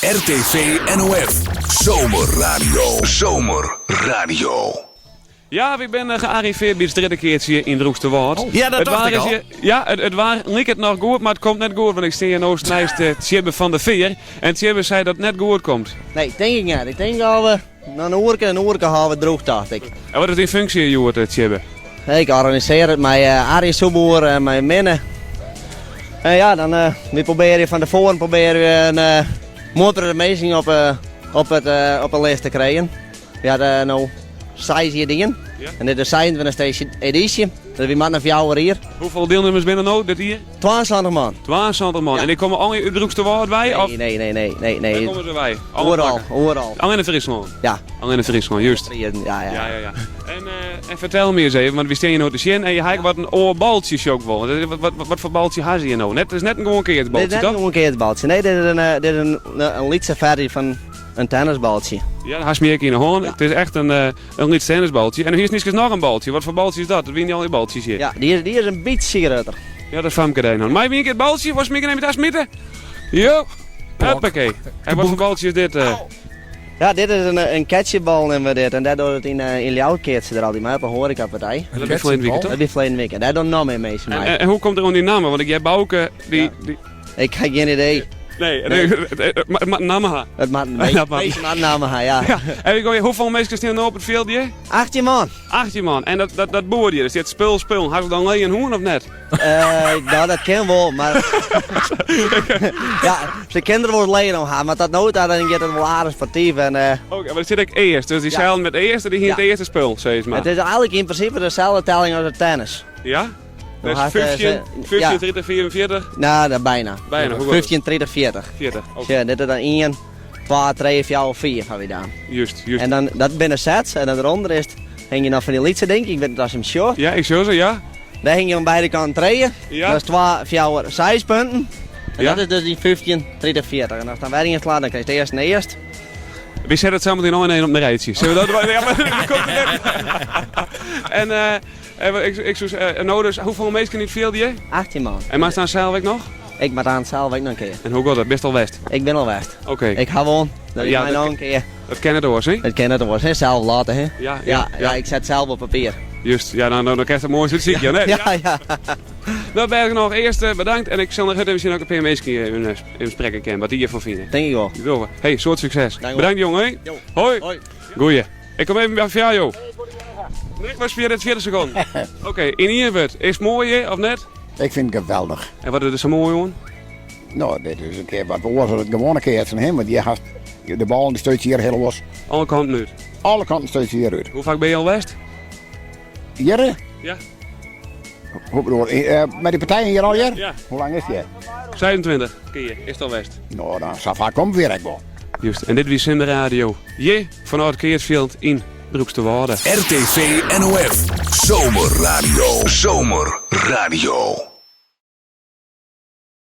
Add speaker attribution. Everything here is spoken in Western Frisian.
Speaker 1: RTV NOF Zomerradio. Zomerradio.
Speaker 2: Ja, wy binne gearriveard by it strjittekeatsen yn Broeksterwâld.
Speaker 3: Ja, dat
Speaker 2: It
Speaker 3: tocht
Speaker 2: waar
Speaker 3: ik
Speaker 2: is
Speaker 3: al.
Speaker 2: hjir- Ja, it waar liket noch goed, mar it komt net goed, want ik stean hjir no neist Tjibbe van der Veer. En Tjibbe sei dat it net goed komt.
Speaker 4: Nee, tink ik net. Ik tink al we nei in oerke, in oerke hawwe we drûch, tocht ik.
Speaker 2: En wat is dyn funksje hjoed, Tjibbe?
Speaker 4: Ik organisearje it mei Arjen Soeboer en mei Minne. En ja, dan wy probearje fan tefoaren probearje we in moantere minsken op, op, it, op de list te krijen. Wy hawwe no seis jier dien en dit is de 26e edysje, dus wy moatte noch fjouwer jier.
Speaker 2: Hoefolle dielnimmers binne der no dit jier?
Speaker 4: 72 man.
Speaker 2: 72 man. En dy komme allegear út Broeksterwâld wei? Of?
Speaker 4: Nee, nee, nee, nee, nee.
Speaker 2: Wêr komme se wei? Alle
Speaker 4: Oeral,
Speaker 2: plakken.
Speaker 4: oeral.
Speaker 2: Allinne Fryslân?
Speaker 4: Ja.
Speaker 2: Allinne Fryslân, just.
Speaker 4: Ja, ja.
Speaker 2: Ja, ja, ja. En, eh, en fertel my ris even, want wy stean hjir no te sjen en je ha ek wat in oar baltsje sjoch ik wol. Wat, wat, wat foar baltsje ha se hjir no? Net, it is net in gewoan
Speaker 4: Dit
Speaker 2: keatsbaltsje,
Speaker 4: is net
Speaker 2: toch?
Speaker 4: in gewoan keatsbaltsje. Nee, dit is in, eh, dit is in, in lytse ferzy fan in tennisbaltsje.
Speaker 2: Ja, dat hast my ek yn 'e hân. It is echt in, eh, in lyts tennisbaltsje. En hjir is noch in baltsje. Wat foar baltsje is dat? Dat wiene allegear baltsjes hjir.
Speaker 4: Ja, dy is, dy is in bytsje grutter.
Speaker 2: Ja, dat famke dêr noch. Mei wie it baltsje? Was my even smite? Jo. Hoppakee. En wat foar baltsje is dit? eh?
Speaker 4: Ja, dit is in, in ketchupbal neame we dit. En dêr docht it yn, eh, yn Ljouwert keatse der altyd mei op in hoarekapartij.
Speaker 2: Dat is ferline wike, toch?
Speaker 4: Dat wie ferline wike. Dêr dogge noch mear minsken
Speaker 2: En,
Speaker 4: mei.
Speaker 2: en, en hoe komt er oan dy namme? Want ik hear Bouke, dy...
Speaker 4: Ja.
Speaker 2: dy
Speaker 4: Ik ha gjin idee.
Speaker 2: nee, nee. Het moat in namme ha.
Speaker 4: It moat in
Speaker 2: Dat moat.
Speaker 4: beetje in namme ha, ja.
Speaker 2: Ja. En ik hoefolle minsken steane no op it fjild hjir?
Speaker 4: 18 man.
Speaker 2: 18 man. En dat, dat, dat boerd hjir, der stiet spul, spul. Ha se dan leien hân of net?
Speaker 4: Eh, nou, dat kin wol, mar... ja, se kinne der wol leien om ha, mar tot no ta dan giet it wol aardich sportyf. En, eh,
Speaker 2: Oké, mar der stiet ek earst. Dus dy
Speaker 4: Ja.
Speaker 2: seilen met earste, dy hiene it
Speaker 4: Ja.
Speaker 2: earste spul, sis mar.
Speaker 4: it is eigentlik yn prinsipe deselde telling as it tennis.
Speaker 2: Ja?
Speaker 4: No
Speaker 2: Dus
Speaker 4: hast, eh,
Speaker 2: 15, 15,
Speaker 4: ja.
Speaker 2: 30, 44,
Speaker 4: Nou, dat bijna.
Speaker 2: Bijna, hoe
Speaker 4: 15, 30, 40.
Speaker 2: 40. Oké,
Speaker 4: Sjoch, dit is dan 1, 2, 3, 4, 5 ha wy dan.
Speaker 2: Just, just.
Speaker 4: En dan, dat binne sets en dan derûnder is, hingje noch fan dy lytse dingen, ik wit net oftst him sjochst.
Speaker 2: Ja, ik sjoch se, ja.
Speaker 4: Dêr hingje oan beide kanten trije.
Speaker 2: Ja.
Speaker 4: Dat is 2, 4, 6 punten. En
Speaker 2: Ja.
Speaker 4: dat is dus dy 15, 30, 40. En ast dan wer ien slacht, dan krijst earst en earst.
Speaker 2: Wy sette it sametien noch even op in rijtsje. Sille we dat Ja, mar dat komt der net. En eh, eh, ik, ik soe, eh, no dus, hoefolle minsken yn it fjild hjir?
Speaker 4: 18 man.
Speaker 2: En moatst dan sels ek noch?
Speaker 4: Ik moat dan sels ek noch in kear.
Speaker 2: En hoe giet dat? Bist al west?
Speaker 4: Ik bin al west.
Speaker 2: Oké.
Speaker 4: Ik ha wûn. Dat
Speaker 2: Ja,
Speaker 4: ik mei
Speaker 2: dat
Speaker 4: noch in kear.
Speaker 2: Dat kin net oars, hè?
Speaker 4: Dat kin net oars, hè? Sels lotte, hè?
Speaker 2: Ja, ja,
Speaker 4: Ja,
Speaker 2: ja.
Speaker 4: ja, ik set sels op papier.
Speaker 2: Just, ja, dan, dan, dan kinst it moai útsykje, hè?
Speaker 4: Ja, ja.
Speaker 2: Nou, ben ik noch earst eh, bedankt en ik sil noch even sjen oft ik in pear minsken even, eh, even sprekke kin, wat dy hjirfan fine.
Speaker 4: Tink ik wol.
Speaker 2: Dogge we. Hey, soad sukses.
Speaker 4: Dank
Speaker 2: Bedankt, jongen. hè.
Speaker 4: Jo.
Speaker 2: Hoi.
Speaker 4: Hoi.
Speaker 2: Goeie. Ik kom even by jou, joh. Nee, was via de 40 sekonden. Oké, yn ien wurd. Is it moai hjir of net?
Speaker 5: Ik fyn it geweldich.
Speaker 2: En wat is der sa moai oan?
Speaker 5: No, dit is in kear wat oars as it gewoane keatsen, hè? Want hjir hast de ballen dy steutst hjir hiel oars.
Speaker 2: Alle kanten út.
Speaker 5: Alle kanten steutst hjir út.
Speaker 2: Hoe faak binne je al west?
Speaker 5: Hjir?
Speaker 2: Ja.
Speaker 5: Hoe bedoel je? Eh, mei de partijen hjir al hjir?
Speaker 2: Ja.
Speaker 5: Hoe lang is it hjir?
Speaker 2: 26 kear is it al west.
Speaker 5: No, dan sa faak kom ik wer ek wol.
Speaker 2: Just, en dit wie Simmer Radio. Hjir fanôf it keatsfjild yn Broeksterwâlde.
Speaker 1: RTV NOF Zomerradio. Zomerradio.